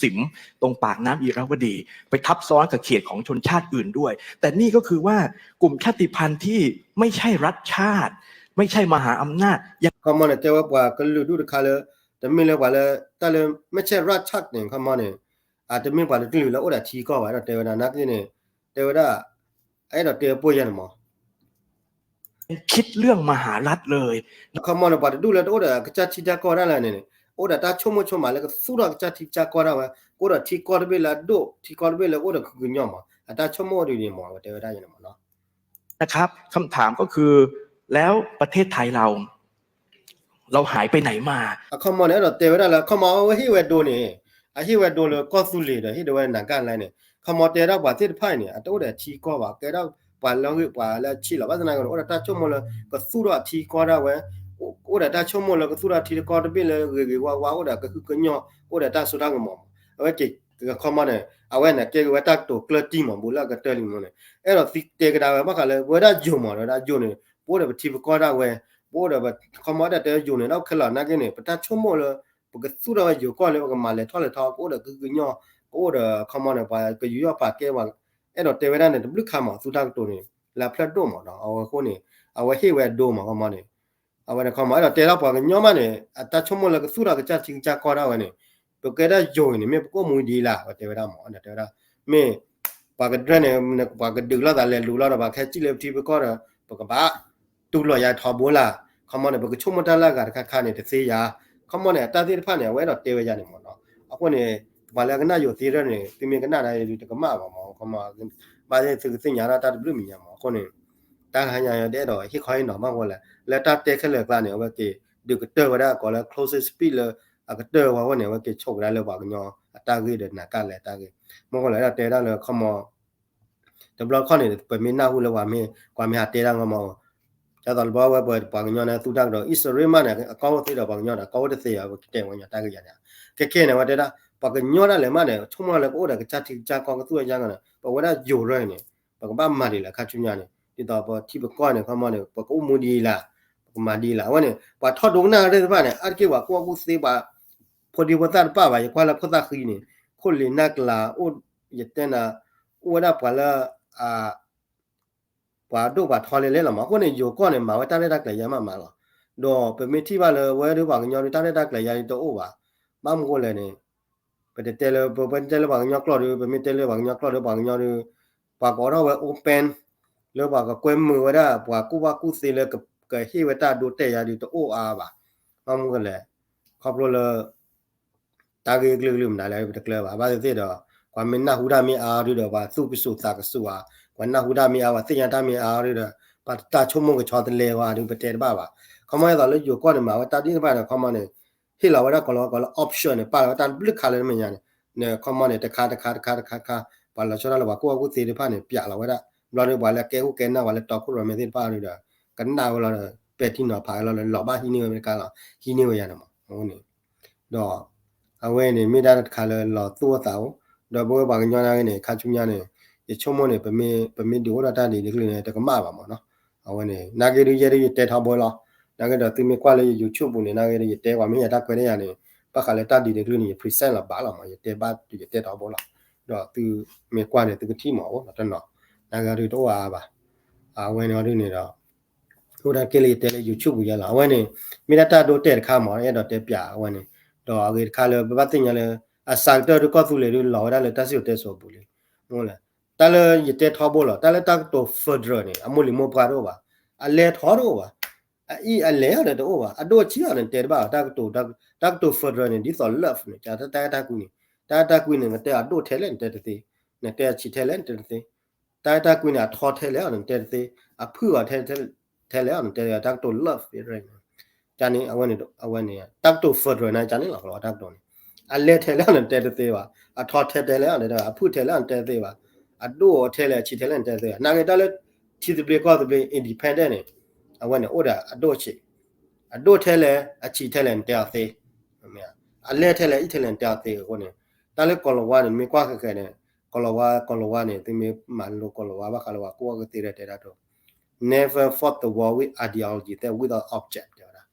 สิม ตรงปากน้ำอิระวดี ไปทับซ้อนกับเขตของชนชาติอื่นด้วย แต่นี่ก็คือว่ากลุ่มชาติพันธุ์ที่ไม่ใช่รัฐชาติ ไม่ใช่มหาอำนาจ ခီမီန့ၣ် တဲဝဲပှၤကလုာ်ဒူၣ်တခါလၢ တမ့ၢ်လၢပှၤလၢ တၢ်လၢ ไม่ใช่รัฐชาติ န့ၣ် ခီမီန့ၣ် အတမ့ၢ်ပှၤလၢကလုာ်လၢအိၣ်ဒီးထံကီၢ်ဘၣ် ဒီးတဲဝဲဒၣ် နာ်က့န့ၣ် တဲဝဲဒၣ် အဲၣ်ဒိးတဲပှဲၤယၤန့ၣ်မး คิดเรื่องมหารัฐเลย ခီမီန့ၣ် ပှၤတဒူၣ်လၢတအိၣ်ဒီးကစၢ်ထံကစၢ်ကီၢ်ဒၣ်လဲာ်န့ၣ် အိၣ်ဒီးတၢ်ဆိကမိၣ်ဆိကမးလၢကသူၣ်ထီၣ်ကစၢ်ထံကစၢ်ကီၢ်ဒၣ်ဝဲ ကအိၣ်ဒီးထံကီၢ်တဘ့ၣ်လၢအဒိၣ် ထံကီၢ်တဘ့ၣ်လၢကအိၣ်ဒီးကဟုကညီၢ်မး အတၢ်ဆိကမိၣ်ဒ်န့ၣ်မး အဝဲတဲဝဲဒၣ်န့ၣ်မးနီၤ นะครับ คำถามก็คือ แล้วประเทศไทยเรา เราหายไปไหนมา အခီမီန့ၣ် အဲၣ်ဒိးတဲဝဲဒၣ်လၢ ခီမီအဝဲဟ့ၣ်ဝဲဒိန့ၣ် အဟ့ၣ်ဝဲဒိလၢကီၢ်သူလ့ၤဒီး ဟ့ၣ်ဒိဝဲ Nagaland န့ၣ် ခီမီတဲဒၣ်ပှၤသ့ၣ်တဖၣ်အံၤန့ၣ် အတအိၣ်ဒီးထံကီၢ်ဘၣ် ကဲဒၣ်ပှၤလၢဂ့ၢ်ပှၤလၢအဆံးလီၤ ဘၣ်ဆၣ်သနာ်က့န့ၣ် အိၣ်ဒီးတၢ်ဆိကမိၣ်လၢကသူၣ်ထီၣ်ထံကီၢ်ဒၣ်ဝဲ အိၣ်ဒီးတၢ်ဆိကမိၣ်လၢကသူၣ်ထီၣ်ထံတကီၢ်တဘ့ၣ်လၢဂ့ၤဂ့ၤဝါဝါ အိၣ်ဒီးကဟုကညီၢ် အိၣ်ဒီးတၢ်စိတၢ်ကမီၤမး အဝဲက့ၤ ခီမီန့ၣ် အဝဲန့ၣ်ကဲက့ၤဝဲတၢ်ကတိၤကျၢၢ်တံၢ်မး ဘူးလၢအကတၢၢ်လံမးန့ၣ် အဲၣ်ဒိးသံတဲကဒါဝဲ ဘၣ်ဃးလၢပဝဲဒၣ်ယိၤမး ဒီးဝဲဒၣ်ယိၤန့ၣ် ပအိၣ်ဒီးပထံပကီၢ်ဒၣ်ဝဲ ပအိၣ်ဒီး ခီမီဒၣ်တဲယိၤန့ၣ် ဒီးခဲလၢာ်နာ်က့န့ၣ် ပတၢ်ဆိကမိၣ်လၢ ပကသူၣ်ထီၣ်ဝဲယိၤကီၢ်လၢပကမၤလဲၤထီၣ်လဲၤထီ ကအိၣ်ဒီးကဟုကညီၢ် ကအိၣ်ဒီးခီမီန့ၣ် ပှၤကယူးယီၣ်ပာ်ကဲပှၤ အဲၣ်ဒိးတဲဝဲဒၣ်န့ၣ် တဘျုးခါမး သူတၢ်ကတိၤန့ၣ် လၢအဖျၢၣ်ဒိၣ်မးဒီး အဝဲအဃိန့ၣ် အဝဲဟ့ၣ်ဝဲအဒိမး ခီမီန့ၣ် အဝဲန့ၣ်ခီမီ အဲၣ်ဒိးတဲဒၣ်ပှၤကညီမးန့ၣ် အတၢ်ဆိကမိၣ်လၢကသူၣ်ထီၣ်ကစၢ်ထံကစၢ်ကီၢ်ဒၣ်ဝဲန့ၣ် ပကဲဒၣ်ယိၤအံၤန့ၣ် မ့ၢ်ပကအိၣ်မူဒ်လဲၣ် အဝဲတဲဝဲဒၣ်မး တဲဝဲဒၣ် မ့ၢ် ပှၤကဒြဲန့ၣ် ပှၤကဒုးလိာ်သးလဲၤလူၤလီၤဒီး ပှၤကဟဲစံၣ်လၢပထံပကီၢ်ဒီး ပကဘၣ် တူၢ်လိာ်ယၤထီဘိလၢ် ခီမီန့ၣ် ပကဆိကမိၣ်တၢ်လၢအဂၤတခါခါန့ၣ် တသ့ယၤ ခီမီန့ၣ် အတၢ်သ့ၣ်တဖၣ်န့ၣ် အဝဲအဲၣ်ဒိးတဲဝဲယၤန့ၣ်မးနီၤ အဃိန့ၣ် ပှၤလၢအကနၣ်ယိၤသ့ရဲၣ်န့ၣ် သုမ့ၢ်ကနၣ်ဒၣ်တကမၣ်ဘၣ်မး ခီမီ ဘၣ်သ့ၣ်သုကသ့ၣ်ညါဒၣ်တၢ်တဘျုးမံၤညါမး အဃိန့ၣ် တၢ်ဟါညါယတဲအဲၣ်ဒိးဟ့ၣ်ခီဟ့ၣ်နီၤမးဝဲလဲၣ် လၢတၢ်တဲခဲလၢာ်အကျါန့ၣ် အဝဲက့ၤဒုးကတၢၢ်ဝဲဒၣ်ကိးလၢ closing speech လၢ အကတၢၢ်ဝဲအဂီၢ်န့ၣ် အဝဲက့ၤဆိးကဒါလၢပှၤကညီအတၢ်ဂ့ၢ်ဒီး Nagaland တၢ်ဂ့ၢ် မ့ၢ်ဝဲလဲၣ် အဲၣ်ဒိးတဲဒၣ်လၢခီမီ တဘျီခီန့ၣ် ပမ့ၢ်နၢ်ဟူလၢပှၤမ့ၢ် ပှၤမ့ၢ်ဟးတဲဒၣ်ဂီၢ်မး ဒ်သိးလၢပှၤဝဲပှၤကညီန့ၣ် သူတၢ်ကတိၤ အံၣ်စရ့လးမးန့ၣ် အကီၢ်အိၣ်သ့ဒီးပှၤကညီဒီး အကီၢ်အိၣ်တသ့ဘၣ် ပကတဲဝဲညီတၢ်ဂ့ၢ်ယၤန့ၣ် ခဲခဲန့ၣ် အဝဲတဲဒၣ် ပှၤကညီဒၣ်လဲာ်မးန့ၣ် ဆိကမိၣ်လၢကအိၣ်ဒီးကစၢ်ထံကစၢ်ကီၢ်ကသူၣ်ဝဲယါကီးန့ၣ် ပဝဲဒၣ်ယိၤရၢၢ်န့ၣ် ပကဘၣ်မၤဒ်လဲၣ် ခါဆူညါန့ၣ် ဒ်သိးပထံပကီၢ်န့ၣ် ခီမီန့ၣ် ပကအိၣ်မူဒ်လဲၣ် ပကမၤဒ်လဲၣ် အဝဲန့ၣ် ပှၤထီၣ်ဒိကနၣ်သ့ၣ်တဖၣ်န့ၣ် အါတက့ၢ်ပှၤကူၣ်ဘၣ်ကူၣ်သ့ပှၤ ဖိဒံဖိသၣ်တဖၣ်ဘၣ် ယကွၢ်လၢခိၣ်သၣ်ဃံန့ၣ် ခိၣ်လ့ၤနၢ်ကျါ အိၣ် ယတဲနၤ အိၣ်ဝဲဒၣ်ပှၤလၢ ပှၤဒိၣ်ပှၤထီလဲၤလဲၤလီၤမး အဃိန့ၣ် ယိၤကီၢ်န့ၣ် မၤဝဲတၢ်ရဲၣ်တၢ်ကျဲၤယါမးမးလီၤ. ဒီးပမ့ၢ်ထံၣ်ဘၣ်လၢဝဲဒၣ်ပှၤကညီဒုး တၢ်ရဲၣ်တၢ်ကျဲၤယါဒုးတအိၣ်ဘၣ်. ဘၣ်မနုၤဃိလဲၣ်န့ၣ် ပတတဲလၢ ပဝဲတဲလၢပှၤကညီကျိာ်ဒုး ပမ့ၢ်တဲလၢပှၤကညီကျိာ်ဒုး ပှၤကညီဒုး ပှၤကအိးထီၣ်ဝဲ open လၢပှၤကကွဲမုာ်ဝဲဒၣ် ပှၤကူၣ်ဘၣ်ကူၣ်သ့လၢကဟ့ၣ်ဝဲတၢ်ဒိတဲာ်ယါဒုးတအိၣ်အါဘၣ်. ဘၣ်မနုၤဃိလဲၣ် ခီဖျိလၢ တၢ်ဂ့ၢ်ကလုာ်ကလုာ်မနုၤလဲၣ် ပတကျၢၤဘၣ်. ဘၣ်သ့ၣ်သ့ၣ်ဒီး ပှၤမ့ၢ်နၢ်ဟူတၢ်မ့ၢ်အါဒုးဒီး ပှၤသူၣ်ကစူၤသးကစူၤဧါ, ပှၤနၢ်ဟူတၢ်မ့ၢ်အါ ပှၤသ့ၣ်ညါတၢ်မ့ၢ်အါဒုးဒီး ပှၤတၢ်ဆိကမိၣ်ကဆီတလဲဝဲဒုး ပတဲတဘၣ်ဘၣ်. ခီမီဒ်သိးလၢယိၤကီၢ်န့ၣ် မၤဝဲတၢ်ဒ်န့ၣ်တဖၣ်န့ၣ် ခီမီန့ၣ် ဟ့ၣ်လီၤဝဲဒၣ်ကိးလီၤကိးလၢ option န့ၣ် ပာ်လီၤဝဲတၢ်တဘျုးခါလၢတမဲာ်ညါန့ၣ် န့ၣ် ခီမီန့ၣ် တခါတခါတခါတခါတခါ ပှၤလီၤဆီဒၣ်လၢပှၤကူၣ်ဘၣ်ကူၣ်သ့တဖၣ်န့ၣ် ပျးလီၤဝဲဒၣ် ဘျီဒုးပှၤလၢကဲခိၣ်ကဲနၢ် ပှၤလၢတီခိၣ်ရိၣ်မဲသ့ၣ်တဖၣ်ဒုးဒီး ကနၣ်ဝဲလီၤဒီး ပဲာ်ထံနီၤဖးဝဲလီၤဒီး လီၤဘၣ်ဟံးန့ၢ်ဝဲတခါလီၤ ဟံးန့ၢ်ဝဲယါန့ၣ်မး အဃိန့ၣ် ဒီးအဝဲန့ၣ် မ့ၢ်ဒၣ်တခါလၢလီၤသူၣ်အသးအိၣ် ဒီးပဝဲပှၤကညီနာ်က့န့ၣ် ခါဆူညါန့ၣ် ယဆိကမိၣ်န့ၣ် ပမ့ၢ် ပမ့ၢ်ဒုးအိၣ်ဒီးတၢ်ဒ်န့ၣ်တကလုာ်န့ၣ် တကမၣ်ဘၣ်မးနီၤ အဝဲန့ၣ် နာ်က့ဒုးယဲဒုးယတဲထီဘိလီၤ နာ်က့ဒီးသုမ့ၢ်ကွၢ်လၢယ YouTube ပူၤန့ၣ် နာ်က့ဒီးယတဲပှၤမ့ၢ်ဟ့ၣ်ယၤတၢ်ခွဲးတၢ်ယာ်န့ၣ် ဘၣ်ဃးလၢတၢ်ဒ်န့ၣ်တကလုာ်န့ၣ် ယ present လီၤဘၣ်လီၤမး ယတဲဘၣ်ယတဲထီဘိလီၤ ဒီးသုမ့ၢ်ကွၢ်န့ၣ် သုကထံၣ်မးအိၣ်လီၤတနီၤ နာ်က့ဒုးတအိၣ်အါဘၣ် အဝဲန့ၣ်ဒုးန့ၣ်ဒီး အိၣ်ဒၣ်ကဲလၢယတဲလၢ YouTube ပူၤယါလီၤ အဝဲန့ၣ် မ့ၢ်ဒၣ်တၢ်ဒိတဲာ်တခါမး အဲၣ်ဒိးတဲပျးအဝဲန့ၣ် ဒီးအဂ့ၤတခါလၢပဘၣ်သ့ၣ်ညါလၢ အစှၤကတၢၢ်ဒုးကီၢ်သူလ့ၤဒုးလီၤဝဲဒၣ်လၢတၢ်စံၣ်စိၤတဲစိၤအပူၤလံ မ့ၢ်လဲၣ် တၢ်လၢယတဲထီဘိလီၤ တၢ်လၢတၢ်ကတိၤ federal န့ၣ် အမိၢ်လံၤမိၢ်ပှၢ်တအိၣ်ဘၣ် အလဲၤထီတအိၣ်ဘၣ် အအံၤအလဲၤအီၤဒီးတအိၣ်ဘၣ် အဒိၣ်အဆံးအီၤန့ၣ် တဲတဘၣ် တၢ်ကတိၤ တၢ်ကတိၤ federal န့ၣ် ဒ်သိး love န့ၣ် တၢ်အဲၣ်တၢ်ကွံန့ၣ် တၢ်အဲၣ်တၢ်ကွံန့ၣ် နတဲအဒိၣ်ထဲလဲၣ် နတဲတသ့ နတဲအဆံးထဲလဲၣ် နတဲတသ့ တၢ်အဲၣ်တၢ်ကွံန့ၣ် အထီထဲလဲၣ်အီၤန့ၣ် နတဲတသ့ အဖုၣ်အီၤထဲလဲၣ်အီၤန့ၣ် နတဲတသ့ တၢ်ကတိၤ love န့ၣ် ကန့ၣ် အဝဲန့ၣ် အဝဲန့ၣ် တၢ်ကတိၤ federal န့ၣ် ကန့ၣ်လီၤ တၢ်ကတိၤန့ၣ် အလဲၤထဲလဲၣ်အီၤန့ၣ် နတဲတသ့ဘၣ် အထီထဲလဲၣ်အီၤန့ၣ် အဖုၣ်ထဲလဲၣ်အီၤ နတဲတသ့ဘၣ် အဒိၣ်အီၤထဲလဲၣ် အဆံးထဲလဲၣ် နတဲတသ့ဘၣ် နာ်က့တၢ်လၢ ထံသဘျ့ကီၢ်သဘျ့ independent န့ၣ် အဝဲန့ၣ် အိၣ်ဒီးအဒိၣ်အဆံး အဒိၣ်ထဲလဲၣ် အဆံးထဲလဲၣ် နတဲအီၤသ့ အလဲၤထဲလဲၣ် အအံၤထဲလဲၣ် နတဲအီၤသ့အဃိန့ၣ် တၢ်လၢကီၤလၤဝါန့ၣ် မ့ၢ်ကွၢ်ဃဲးဃဲးန့ၣ် ကီၢ်လီၤဝါ ကီၢ်လီၤဝါန့ၣ် သုမ့ၢ်မၤလိကီၢ်လီၤဝါဘၣ်ဃးလၢပှၤကူၣ်ဘၣ်ကူၣ်သ့ဒီးတဲဒၣ်တိၤ never fought the war with ideology တဲ without object တဲဝဲဒၣ်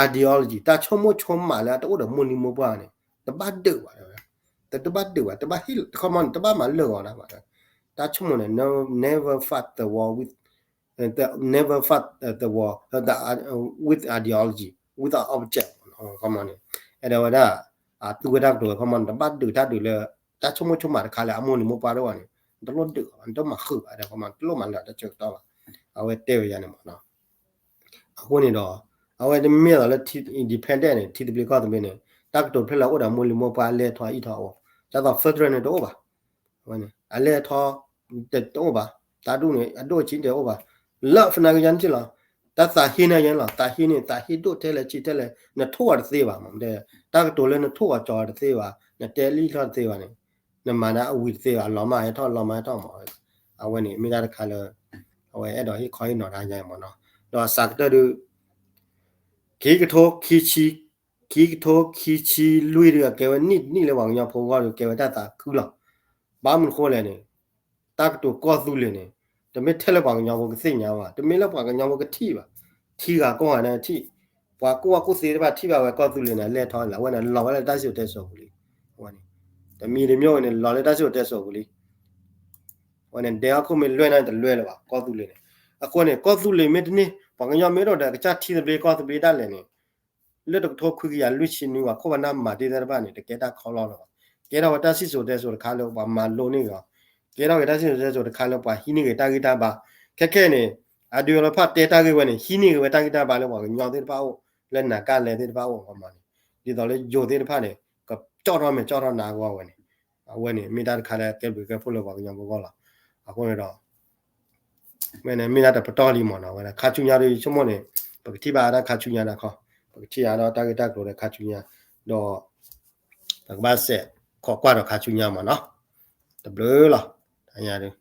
ideology တၢ်ဆိကမိၣ်ဆိကမးလၢအတအိၣ်ဒီးမိၢ်လံၤမိၢ်ပှၢ်န့ၣ် တဘၣ်ဒုးဘၣ် တဘၣ်ဒုးဘၣ် တဘၣ်ဟ့ၣ် ခီမီန့ၣ် တဘၣ်မၤလၢာ်ဂီၤဒၣ်ဘၣ် တၢ်ဆိကမိၣ်န့ၣ် never fought the war with never fought the war with ideology without object ခီမီန့ၣ် အဲၣ်ဒိးဝဲဒၣ် အသူဝဲတၢ်ကတိၤဝဲခီမီန့ၣ် တဘၣ်ဒုးတၢ်ဒုးလၢ တၢ်ဆိကမိၣ်ဆိကမးတခါလၢအမိၢ်လံၤမိၢ်ပှၢ်တအိၣ်ဘၣ်န့ၣ် နတလိၣ်ဒုးဘၣ် နတမၤဃုာ်ဘၣ် ဒီးခီမီ တလိၣ်မၤလၢာ်တၢ်ဆၢကတီၢ်ဘၣ် အဝဲတဲဝဲယၤန့ၣ်မီၢ်နီၤ အဃိန့ၣ်ဒီး အဝဲတမ့ၢ်လီၤလၢ independent န့ၣ် ထံသဘျ့ကီၢ်သဘျ့န့ၣ် တၢ်ကတိၤဖျဲၣ်လၢအိၣ်ဒီးမိၢ်လံၤမိၢ်ပှၢ်အလဲၢ်ထီၣ်အံၣ်ထီၣ်အိၣ် ဒ်သိး federal န့ၣ်တအိၣ်ဘၣ် အလဲၢ်ထီၣ် တအိၣ်ဘၣ် တၢ်ဒူၣ်န့ၣ် အဒိၣ်အဆံးတအိၣ်ဘၣ် လၢ federal ကယၤန့ၣ်ထံၣ်လီၤ တၢ်သးဟ့န့ၣ်ယဲန့ၣ်လီၤ သးဟ့န့ၣ် သးဟ့ဒိၣ်ထဲလဲၣ်ဆံးထဲလဲၣ် နထိၣ်အီၤတသ့ဘၣ်မီၢ် တၢ်ကတိၤလၢနထိၣ်အီၤကၠီအီၤတသ့ဘၣ် နတဲလံၣ်ထီၣ်တသ့ဘၣ်န့ၣ် နမၤန့ၣ်အဝံၤတသ့ဘၣ် လီၤမၢ်ဟဲထီၣ် လီၤမၢ်ဟဲထီၣ်မီၢ် အဝဲန့ၣ် မ့ၢ်တၢ်တခါလၢ အဝဲအဲၣ်ဒိးဟ့ၣ်ခီဟ့ၣ်နီၤတၢ်ယါမီၢ်နီၤ ဒီးအစှၤကတၢၢ်ဒုး ခံကထိခံဆံ ခံကထိခံဆံလွံၢ်ဒုး အကဲဝဲနံၣ်တနံၣ်လၢပှၤကညီဖိအဂီၢ်ဒီး ကဲဝဲတၢ်သးခုလီၤ ဘၣ်မနုၤဃိလဲၣ်န့ၣ် တၢ်ကတိၤကီၢ်သူလ့ၤန့ၣ် တမ့ၢ်ထဲလၢပှၤကညီဖိကသ့ၣ်ညါဘၣ် တမ့ၢ်လၢပှၤကညီဖိကထံၣ်ဘၣ် ထံဂၤကီၢ်ဂၤန့ၣ်ထံၣ် ပှၤကူၣ်ဘၣ်ကူၣ်သ့တဖၣ်ထံၣ်ဘၣ်ဝဲကီၢ်သူလ့ၤန့ၣ် အလဲၢ်ထီၣ်လၢအဝဲန့ၣ် လီၤဝဲလၢတၢ်စံၣ်စိၤတဲစိၤပူၤလံ တမံၤတမံၤန့ၣ် လီၤလၢတၢ်စံၣ်စိၤတဲစိၤပူၤလံ အဝဲန့ၣ် ဒဲးအခိၣ်မ့ၢ်လွဲၢ်န့ၣ်တလွဲၢ်လၢၤဘၣ် ကီၢ်သူလ့ၤန့ၣ် အဃိန့ၣ် ကီၢ်သူလ့ၤမ့ၢ်တန့ၢ် ပှၤကညီမ့ၢ်တအိၣ်ဒီးကစၢ်ထံသဘျ့ကီၢ်သဘျ့ဒၣ်လဲာ်န့ၣ် လၢတကထိခွံကယၤလွံၢ်ဆံနွံ ပှၤခိၣ်ပနၢ်မၤတ့ၢ်သ့ၣ်တဖၣ်န့ၣ် တကဲတၢ်ခီလီၢ်လၢၤဘၣ် ကဲထီၣ်ဝဲတၢ်စံၣ်စိၤတဲစိၤတခါလၢပှၤမၤလိန့ၢ်ဂ့ၤအီၤ ကဲထီၣ်က့ၤတၢ်စံၣ်စိၤတဲစိၤတခါလၢပှၤဟံးန့ၢ်ဂ့ၤတၢ်ဂံၢ်တၢ်ဘါ ခဲခဲအံၤန့ၣ် အဒုးအလီၤဖးတဲတၢ်ဂ့ၢ်ဝဲန့ၣ် ဟံးန့ၢ်ဂ့ၤဝဲတၢ်ဂံၢ်တၢ်ဘါလၢပှၤကညီသ့ၣ်တဖၣ်အအိၣ် လၢနၤကၢ်လဲသ့ၣ်တဖၣ်အအိၣ်အဂီၢ်မီၢ်န့ၣ် ဒ်သိးလၢယိၤသ့ၣ်တဖၣ်န့ၣ် ကကၠီၣ်ထီၣ်မဲာ်ကၠီၣ်ထီၣ်နါအဂီၢ်ဝဲန့ၣ် အဝဲန့ၣ် မ့ၢ်တၢ်တခါလၢကဲဘျုးကဲဖှိၣ်လၢပှၤကညီဖိအဂီၢ်လီၤ. အဃိန့ၣ်ဒီး မ့ၢ်န့ၣ် မ့ၢ်ဒၣ်တပတီၢ်လံမီၢ်နီၤ ဝဲဒၣ်ခါဆူညါဒီး ယဆိကမိၣ်န့ၣ် ပကထံၣ်ဘၣ်ဒၣ်ခါဆူညါဒၣ်ခီ ပကထံၣ်ဘၣ်ဒၣ်တၢ်ဂ့ၢ်တၢ်ကျိၤဒီးခါဆူညါ ဒီး ပကဘၣ်စဲးခိးကွၢ်ဒီးခါဆူညါမီၢ်နီၤ တဘျုးလီၤ တၢ်ညါဒီး